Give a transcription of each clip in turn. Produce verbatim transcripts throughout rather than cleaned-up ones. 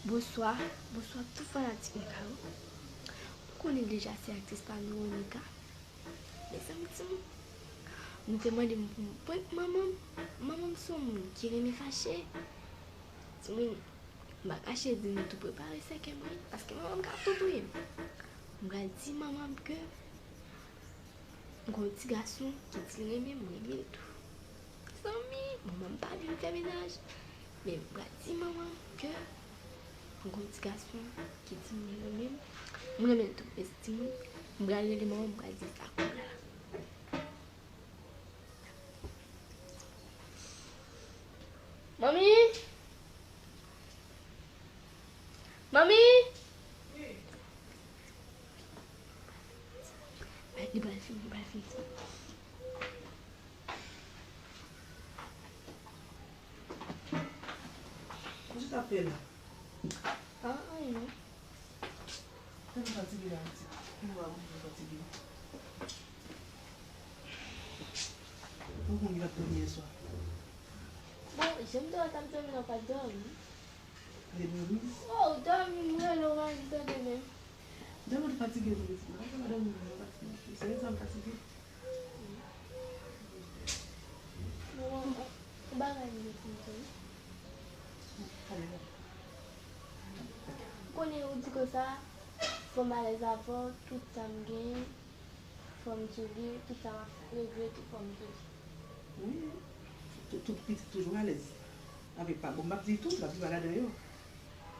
Bonswa, bonswa tout fanatik Mika yo. Ou konnen deja se aktris pa nou an Mika. Mezanmi timoun, nou te mande m pou m prank manman m. Manman m se yon moun ki renmen fache. Timoun, m pa kache di nou tou prepare sèkèy mwen, paske manman m ka tou touye m. M pral di manman m ke m gen yon ti gason ki di l renmen m, m renmen l tou. Mezanmi, manman m pa vle m fè mennaj, men m pral di manman m ke m gen yon ti gason ki di m li renmen m. M renmen l tou, mezanmi. M pral rele manman m, m pral di l sa kounye a la. Manmi! Manmi! Li pral fini, li pral fini. Kòman w ap fè la? Ah, anyen non. Tèlman fatige la, ti. Ou wè, ou fatige. Ou konn li pa t dòmi yè swa. Bon, jan m te wè w t ap dòmi la, w pa t dòmi. Li dòmi? Oh, w dòmi, m rele w, w pa t tande menm. Dòmi, ou te fatige tou, pitit mwen. Ou pa dòmi, ou fatige. Se rezon m fatige. Bon, yon bagay m gen pou m di w. Ou konnen ou di konsa, fò m alèz avè w, tout sa m genyen, fò m di w li, tout sa m ap regle tou, fò m di w li. Wi, tout, tout pitit toujou alèz avèk pa. Bon, m p ap di tout, m p ap di pa ladan yo.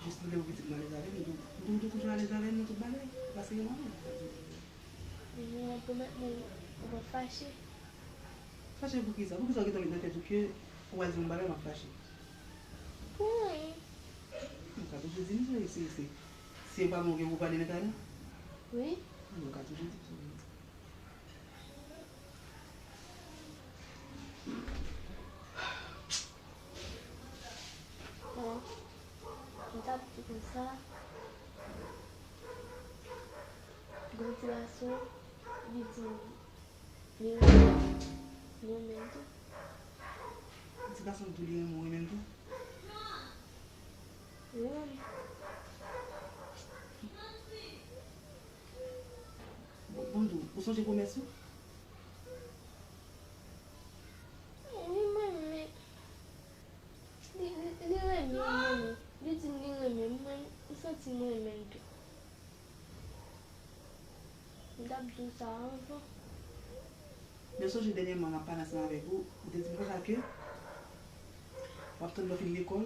Jis m vle pou pitit mwen alèz avè m, m tou, m tou, m tou toujou alèz avè m nan tout bagay. Paske yo manman m. Mwen pwomèt mwen ou p ap fache. Fache pou kisa? Pou kisa w gentan met nan tèt ou ke ou al di yon bagay m ap fache? Pou anyen. Ou ka toujou di m sa, se, se, se pa mwen gen pou pale nan kay la? Wi. Ou ka toujou di m sa. Bon, m t ap di konsa, gen yon ti gason, li di m li renmen m, li renmen m tou. Ti gason di w li renmen w, renmen l tou? Wi, manmi. Bon, bon, di w, ou sonje pwomès ou? Wi, manmi, men li, li, li renmen m, manmi. Li di m li renmen m, mwen, m santi m renmen l tou. M t ap di w sa anvan. Men sonje dènyèman m ap pale ansanm avèk ou, ou te di m konsa ke w ap tann lè w fin lekòl.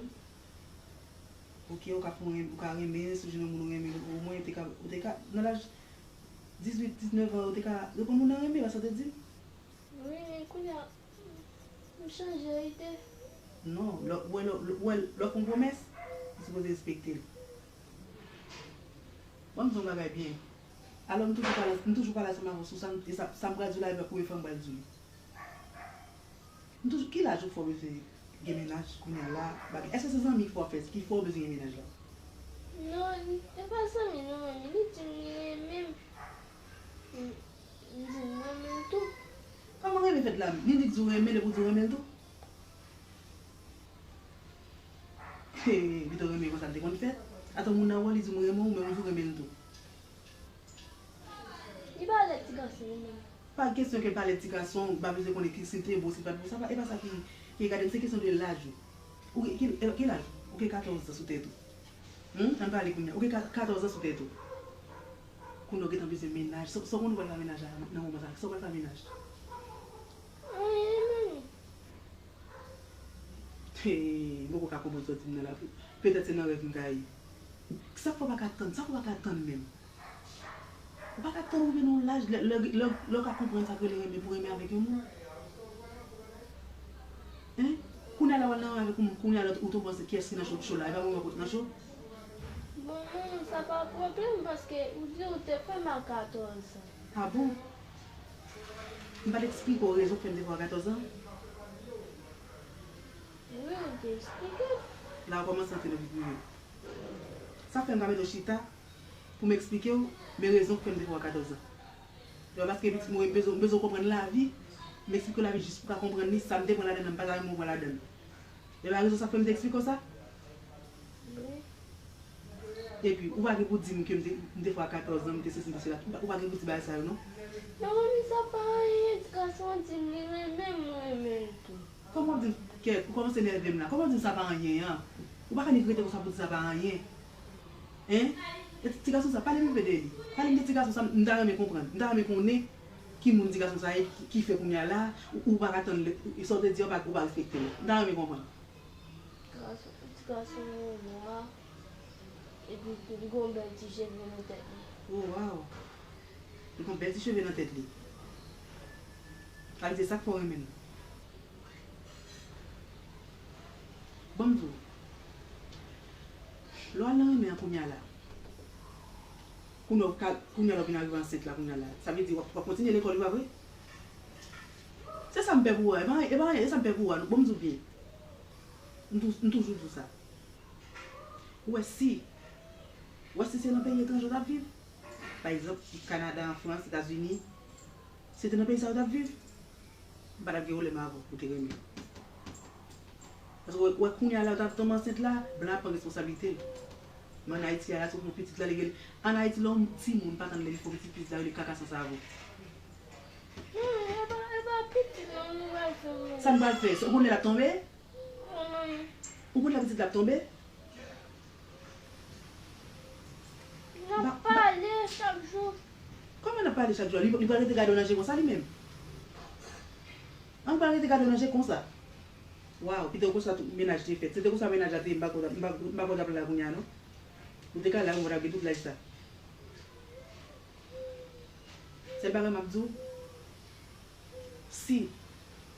Ok, ou ka fè yon, ou ka renmen, si w jwenn yon moun ou renmen, omwen ou te ka, ou te ka, nan laj dizuit, diznèf an, ou te ka reponn moun nan renmen, pa sa w te di m? Wi, men kounye a, m chanje ide. Non, lè, ou wè, lè, lè, ou wè, lè w fè yon pwomès, ou sipoze respekte l. Ban m di w yon bagay byen. Alò, m toujou pale, m toujou pale ansanm avè w sou sa, e sa, sa m pral di w la, e pa premye fwa m pral di w li. M toujou, ki laj ou fè w bezwen gen mennaj kounye a la? Bagay, èske se zanmi ki fè w fè, ki fè w bezwen gen mennaj la? Non, e pa zanmi non, manmi. Li di m li renmen m. M, m di l m renmen l tou. Kòman renmen fèt la? Li di w renmen l epi w di w renmen l tou? He, pito renmen konsa l te konn fèt. Atò moun nan wè li di m renmen w, men ou di w renmen l tou. Li pa lè ti gason wi menm. Pa kesyon ke l pa lè ti gason, m pa bezwen konnen ki, si l te bon, si l pa t bon, sa pa, e pa sa ki, ki gade m, se kesyon de laj ou. Ou gen, ki, ki laj ou? Ou gen katòz zan sou tèt ou. Hum, ann pale kounye a. Ou gen ka-, katòz zan sou tèt ou. Kounye a ou gentan bezwen mennaj. Sa, sa w konn ou pral fè mennaj la nan moman sa? Sa w pral fè mennaj? Anyen, manmi. He, m poko ka konprann sa w di m nan la. Petèt se nan rèv m ka ye. Sa k fè w pa ka tann? Sa k fè w pa ka tann menm? Ou pa ka tann rive nan yon laj, lè, lè, lè, lè w ka konprann sa k rele renmen pou renmen avèk yon moun? Hein? Kounye a la w al nan avèk yon moun, kounye a la ou tou panse kiyès ki nan cho, cho la, e pa mwen mwen pot nan cho? Bon, manman, sa pa pwoblèm, paske ou di ou te fè m a katòz an. Ah bon? M pa t eksplike w rezon k fè m te fè w a katòz an? Wi, ou te eksplike m. La w kòmanse antre nan vi prive. Sa fè m ka mete w chita pou m eksplike w, men rezon k fè m te fè w a katòz an. E pa paske pitit mwen, m bezwen, m bezwen w konprann lavi, m eksplike w lavi jis pou w ka konprann li, sa m te pran ladan l, m pa ta renmen w pran ladan l. E pa rezon sa k fè m te eksplike w sa? Wi. Epi, ou pa gen pou di m ke m te, m te fè a katòz an, m te sesi, m te sela. Ou pa, ou pa gen pou di bagay sa yo, non. Non, manmi, sa pa anyen. Ti gason an di m li renmen m, mwen renmen l tou. Kòman w di m, kèt, ou kòmanse nève m la. Kòman w di m sa pa anyen an? Ou pa ka ni rete konsa pou di sa pa anyen. Hein? E ti, ti gason sa, pale m enpe de li. Pale m de ti gason sa, m ta renmen konprann. M ta renmen konnen ki moun ti gason sa ye, ki, ki fè kounye a la, ou, ou pa ka tann lè, sa w te di a, ou pa, ou pa respekte l. M ta renmen konprann. Ti gason, ti gason yo nwa, epi li gen yon bèl ti cheve nan tèt li. Oh, wow! Li gen yon bèl ti cheve nan tèt li. Sa vle di se sa k fè w renmen l. Ban m di w, lè w al nan renmen an kounye a la, kounye a w ka, kounye a la w vin arive ansent la kounye a la, sa vle di w ap, w ap kontinye lekòl, wi, pa vre? Se sa m pè pou ou a, e pa, e pa anyen, e sa m pè pou ou a, non, ban m di w byen. M tou-, m toujou di w sa. Ou wè si, ou wè si se nan peyi etranje w t ap viv, pa egzanp, Kanada, an Frans, Etazini, si se te nan peyi sa yo w t ap viv, m pa t ap gen pwoblèm avè w pou te renmen. Paske w wè, w wè kounye a la w t ap tonbe ansent la, blan ap pran responsablite l. Men ann Ayiti a la, si w fè yon pitit la, li rele, ann Ayiti, lè yon timoun pa tann lè li fè yon pitit, pitit la rele kaka san savo. Non, e pa, e pa pitit la nou pral fè, non. Sa n pral fè? Ou konn lè l ap tonbe? Ou konn lè pitit la ap tonbe? N ap pale chak jou. Kòman n ap pale chak jou? Li, li pral rete gade w nan je konsa li menm? An, li pral rete gade w nan je konsa? Waw, pito konsa tout mennaj te fèt. Se te konsa mennaj la te ye, m pa kwè, m pa, m pa kwè w t ap la kounye a non. Ou te ka la, ou t ap gen tout laj sa. Sèl bagay m ap di w, si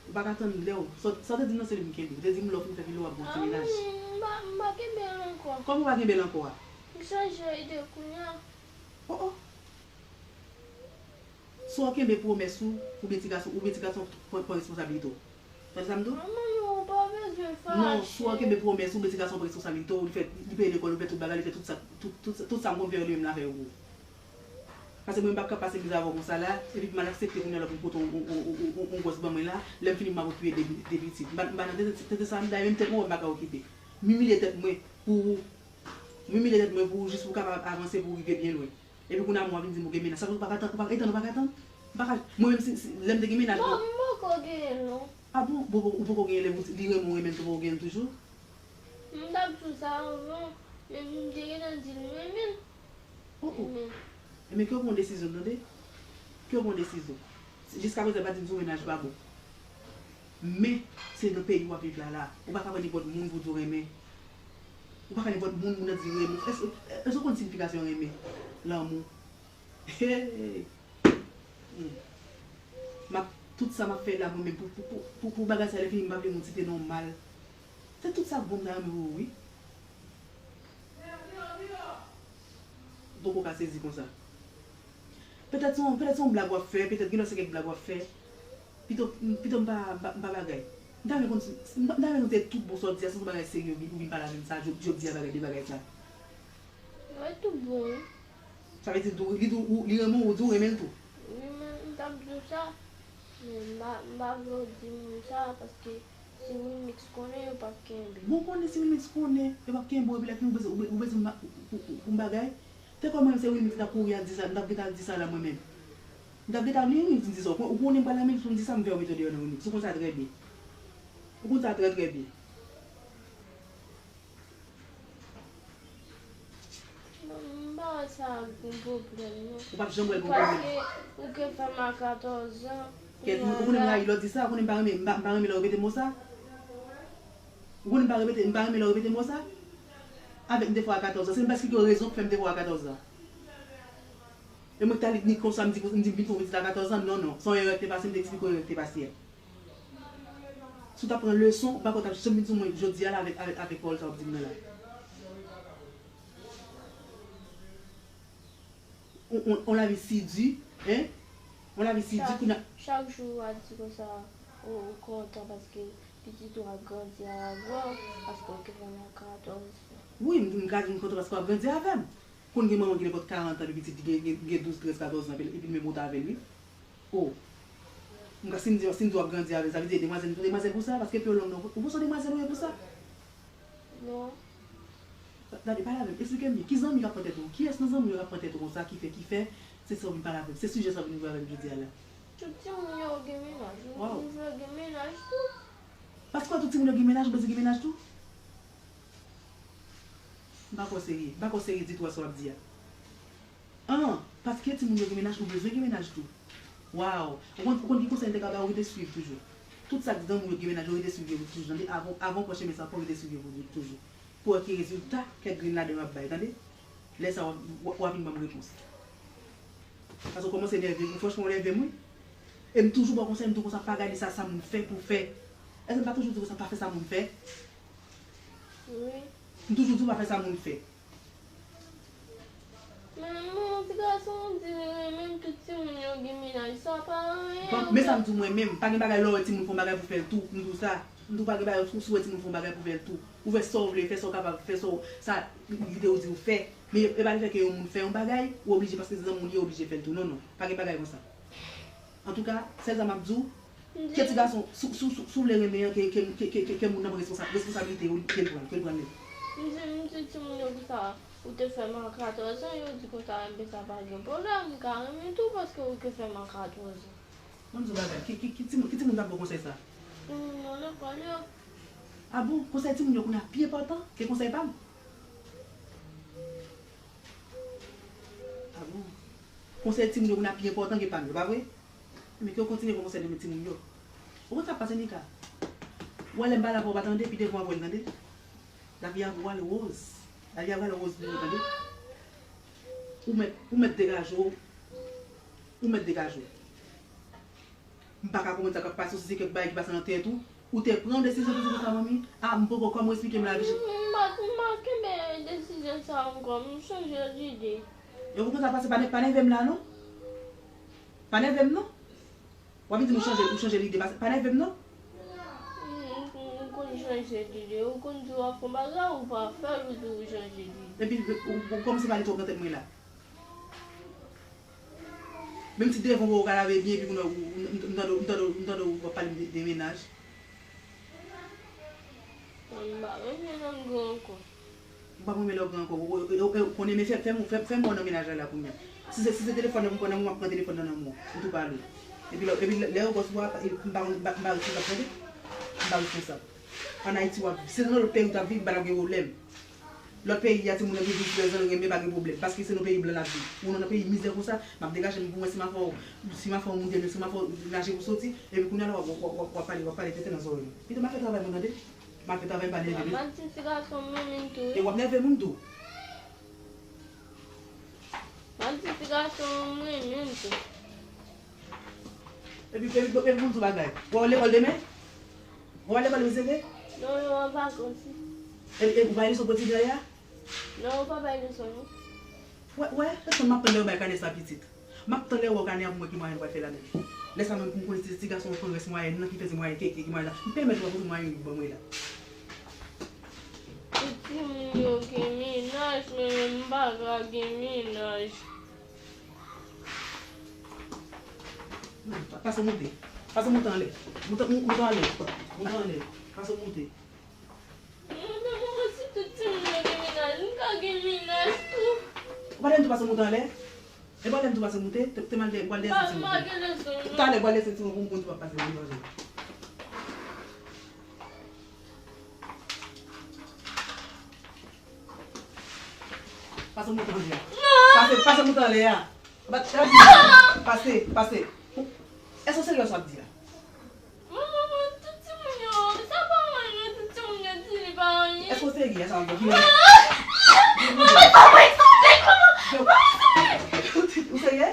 ou pa ka tann lè w, sa, sa w te di m nan se li m kenbe. Ou te di m lè w fin fè pilo w ap gon ti mennaj. Ah, m pa, m pa kenbe l ankò. Kòman ou pa kenbe l ankò a? M chanje ide kounye a. Oh, oh. Swa w kenbe pwomès ou, oubyen ti gason, oubyen ti gason pran, pran responsablite w. Tande sa m di w? Manman, non, ou pa bezwen fache. Non, swa w kenbe pwomès ou, oubyen ti gason pran responsablite w, li fè, li peye lekòl, li fè tout bagay, li fè tout sa, tout, tout, tout sa m konn fè yo, li menm l a fè yo pou ou. Paske mwen, m p ap ka pase miz avè w konsa la, epi m al aksepte kounye a la pou m pote yon, yon, yon, yon, yon, yon gwòs ban mwen la, lè m fini m ap okipe de, de pitit. M pa, m pa nan tete, tete sa, dayè menm tèt mwen, m pa ka okipe. M imilye tèt mwen pou ou. M imilye tèt mwen pou ou, jis pou w kapab avanse, pou w rive byen lwen. Epi kounye a, mwen w ap vin di m ou gen mennaj. Sa vle di ou pa ka tann, ou pa, etan ou pa ka tann? M pa ka, mwen menm, si, si, lè m te gen mennaj, mwen. Bon, m poko genyen l non. Ah bon? Bon, bon, ou poko genyen lè li renmen w, renmen l tou, poko genyen l toujou? M t ap di w sa anvan, men m te gentan di l m renmen l. Oh, oh. Renmen l. Ebyen, ke w pran desizyon, tande? Ke w pran desizyon. Jiskaprezan, pa di m sou mennaj pa bon. Men, se nan peyi w ap viv la, la. Ou pa ka pran nenpòt moun pou di w renmen. Ou pa ka nenpòt moun, moun nan di renmen. Èske, èske w konn siyifikasyon renmen? Lanmou. Hey! Hmm. M ap, tout sa m ap fè la, mwen menm, pou, pou, pou, pou, pou bagay sa, lè fini, m pa vle moun site non w mal. Se tout sa k bon m ta renmen pou ou, wi. Ou poko ka sezi konsa. Petèt se yon, petèt se yon blag w ap fè, petèt gen lòt se kèk blag w ap fè. Pito, pito m pa, m pa, m pa bagay. M ta renmen konn si, m ta renmen konn se tout bon sa w di a, si se yon bagay serye ou vin, ou vin pale avè m sa, jodi, jodi a bagay de bagay sa. Wi, tout bon, wi. Sa vle di, li di w, li renmen w, ou di w renmen l tou. Wi, men m t ap di w sa, men m pa, m pa vle w di moun sa, paske si Wilmix konnen, yo p ap kenbe. Bon, konnen si Wilmix konnen, yo p ap kenbe w, epi lè fini, ou bezwen, ou be-, ou bezwen m, pou, pou, pou, pou m bagay. Te kòman se Wilmix m t ap kouri al di sa, m t ap gentan al di sa la mwen menm. M t ap gentan al li Wilmix m di sa, ou kon-, ou konnen m pral nan Wilmix pou m di sa, m fè yo mete w deyò nan Wilmix. Ou konn sa trè byen. Ou konn sa trè, trè byen. M pa wè sa ap gen pwoblèm, non. Ou p ap janm wè l gen pwoblèm. Paske ou ke fè m a katòz an. Kèt, ou, ou konnen m rayi lè w di sa, ou konnen m pa renmen, m pa, m pa renmen lè w repete mo sa. Ou konnen m pa repete, m pa renmen lè w repete mo sa. Avèk m te fè w a katòz an. Se m pa esplike w rezon k fè m te fè w a katòz an. E mwen k t al ni konsa, m di, m di m vin fè w pitit a katòz an. Non, non. Se yon erè k te pase, m te esplike w erè k te pase a. Si w ta pran leson, ou pa kwè w t ap janm vin sou mwen jodi a la avèk, avèk, avèk pawòl sa w ap di m nan la. On, on, on lavi si di, hein? On lavi si di, kounye a. Chak jou w a di konsa, ou, ou kontan paske pitit ou ap grandi avè w, paske w te fè l a katòz an. Wi, m, m ka di m kontan paske w ap grandi avè m. Konn gen manman ki nenpòt karant an, epi pitit li gen, gen, gen douz, trèz, katòz an, epi, epi l menm ou t avè l, wi. Oh. M ka, si m di, si m di w ap grandi avè l, sa vle di e demwazèl, m tou demwazèl pou sa, paske pye w long non, ou pou se demwazèl ou ye pou sa? Non. Gade, pale avè m, eksplike m byen. Ki zanmi k ap pran tèt ou? Kiyès nan zanmi yo k ap pran tèt ou konsa ki fè, ki fè se sa w vin pale avè m? Se sijè sa w vin ouvè avè m jodi a la. Tout timoun yo gen mennaj. Yon Waw. Timoun yo gen mennaj tou. Paske tout timoun yo gen mennaj, ou bezwen gen mennaj tou? M pa kwè w serye. M pa kwè w serye ditou a sa w ap di a. An, paske timoun yo gen mennaj, ou bezwen gen mennaj tou. Waw! Ou konn, ou konn ki konsèy m te ka ba w, rete swiv toujou. Tout sa k di zanmi w yo gen mennaj yo, rete swiv yo toujou. Tande, avan, avan w pran chemen sa, fò w rete swiv yo toujou. Pou w wè ki rezilta kèk grenn ladan yo ap bay, tande. Lè sa a, w ap, w ap vin ban m repons. Paske w kòmanse nève m, franchman, w nève m, wi. E m toujou ba w konsèy, m di w konsa, pa gade sa, sa moun fè pou fè. Èske m pa toujou di w konsa, pa fè sa moun fè? Wi. M toujou di w pa fè sa moun fè. Men, men, ti gason, di li renmen m, tout timoun yo gen mennaj, sa pa anyen. Bon, men sa m di w mwen menm, pa gen bagay lè w wè timoun fè yon bagay pou fè l tou, m di w sa. M di w pa gen bagay, si w wè timoun fè yon bagay pou fè l tou. Ou fè sa w vle, fè sa w kapab, fè sa w, sa lide w di w fè. Men e pa lefètke yon moun fè yon bagay, ou oblije, paske se zanmi w li ye, ou oblije fè l tou. Non, non, pa gen bagay konsa. Antouka, sèl sa m ap di w, ke ti gason, si, si, si, si w vle renmen an, ke, ke, ke, ke, ke, ke moun nan pran responsa-, responsablite yo, ke l pran, ke l pran li. M di, m di timoun yo konsa, ou te fè m a katòz an, yo di konsa, enben sa pa gen pwoblèm, m ka renmen tou paske ou te fè m a katòz an. Ban m di w bagay, ki, ki, ki timoun, ki timoun k ap ba w konsèy sa? Timoun nan lekòl yo. A bon? Konsèy timoun yo kounye a pi enpòtan ke konsèy pa m? A bon? Konsèy timoun yo kounye a pi enpòtan ke pa m yo, pa vre? Men ke w kontinye pran konsèy de men timoun yo. Ou konn sa k pase, Nika? Ou wè lè m pale avè w, ou pa tande, pi devan w ap wè l, tande. Lavi a pral wòz. Lavi a pral wòz pou ou, tande. Ou mèt, ou mèt degaje w. Ou mèt degaje w. M pa ka konprann sa k ap pase w, si se kèk bagay ki pase nan tèt ou. Ou te pran yon desizyon pou di konsa, manmi? A, m poko, kòman w esplike m lavi? M, m pa, m pa kenbe desizyon sa ankò, m chanje lide. E ou konn sa pase, pa nè-, pa nève m la, non. Pa nève m, non. W ap vin di m ou chanje, ou chanje lide, pa, pa nève m, non. M, m, m konn chanje lide, ou konn di w ap fè yon bagay, ou pa fè l, ou di ou chanje lide. Epi, ou, ou kòmanse pale twòp nan tèt mwen la. Menm si devan w ka lave byen, epi kounye a, ou, m, m, m tande, m tande, m tande w ap pale de, de mennaj. Mwen m pa renmen nèg gran ankò. Ou pa renmen lè w gran ankò. Ou, ou, ou, ou konnen, men fè, fè, fè, fè m wè w nan mennaj la, la kounye a. Si se, si se telefòn nan pou m pran nan men w, m ap pran telefòn nan nan men w. M tou pale w. Epi lè, epi lè, lè yo bòs ou a, m pa, m pa, m pa, m pa responsab. M pa responsab. Ann Ayiti w ap viv. Si se nan lòt peyi w t ap viv, m pa t ap gen pwoblèm. Lòt peyi a, timoun nan gen douz trèz an, renmen pa gen pwoblèm. Paske se nan peyi blan n ap viv. Ou nan peyi mizè konsa, m ap degaje m pou mwen, si m a fè w, si m a fè w moute, si m a fè w naje pou soti, epi kounye a la, w ap, w ap, w ap, w ap pale, w ap pale tenten nan zòrèy mwen. Pito m al fè travay mwen, tande? M al fè travay m, pa nève m. Mwen di ti gason m renmen l tou, wi. E w ap nève m, m di w. Mwen di ti gason m renmen l tou. Epi, epi, epi pou m di w bagay. W al lekòl demen? W al lekòl demen, serye? Non, yo an vakans, wi. E, e, ou bay leson pou etidyan yo a? Non, yo pa bay leson, non. Wè, wè, leson m ap tann lè yo bay kanè sa pitit. M ap tann lè yo wè kanè a pou m wè ki mwayen yo pral fè ladan l. Lè sa menm pou m konnen si se ti gason an pran rès mwayen nan ki fè se mwayen keke, ki mwayen la. M pèmèt yo pran mwayen yo ban mwen la. Tout timoun yo gen mennaj, men m pa ka gen mennaj. Pa-, pase w moute. Pase w moute anlè. Moute, mou-, moute anlè. Moute anlè. Pase w moute. Mwen, mwen, mwen, si tout timoun yo gen mennaj, m ka gen mennaj tou. Ou pa tande m tou pase w moute anlè? E pa lè m tou pase w moute, te, te mal de, m pral desann ti moute. M pa gen leson, non. Talè, m pral desann ti moute pou m konn tou pa pase w moute anlè. Pase moute anlè a. Non! Pase, pase moute anlè a. Bat, bat, pase, pase. Èske w serye sa w ap di a? Manman, manman, tout timoun yo, sa pa anyen, tout timoun yo di li pa anyen. Èske w serye sa w ap di a? Manman, manman, sa mwen santi, manman. Ou serye?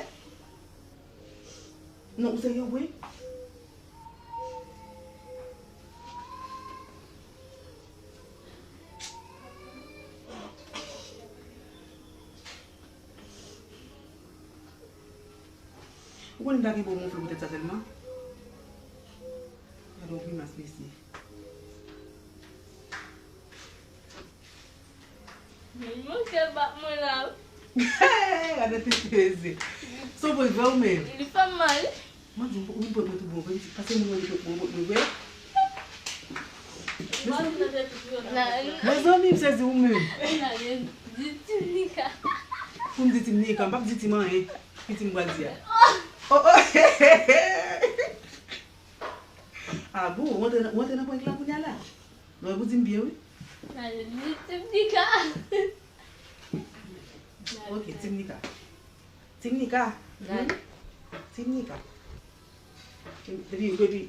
Non, ou serye, wi? Ou konnen m ta gen bon moun fè poutèt sa sèlman? Gade yon grimas, mesye. Men mwen kè bat mwen la. Gade tete eze. Son pwen vre ou menm? Li fè m mal. Mwen di ou, ou pran mwen tou bon vre, paske mwen li pran mwen vre. Mezanmi, m sezi ou menm. Pou m di Tim Nika, m p ap di Tim anyen. Ki Tim m pral di a? Oh, oh. Ah bon, ou antre nan, ou antre nan prank la kounye a la? Non, e pou di m byen, wi. Tim Nika. Ok, Tim Nika. Tim Nika. Hmm? Tim Nika. Depi, depi,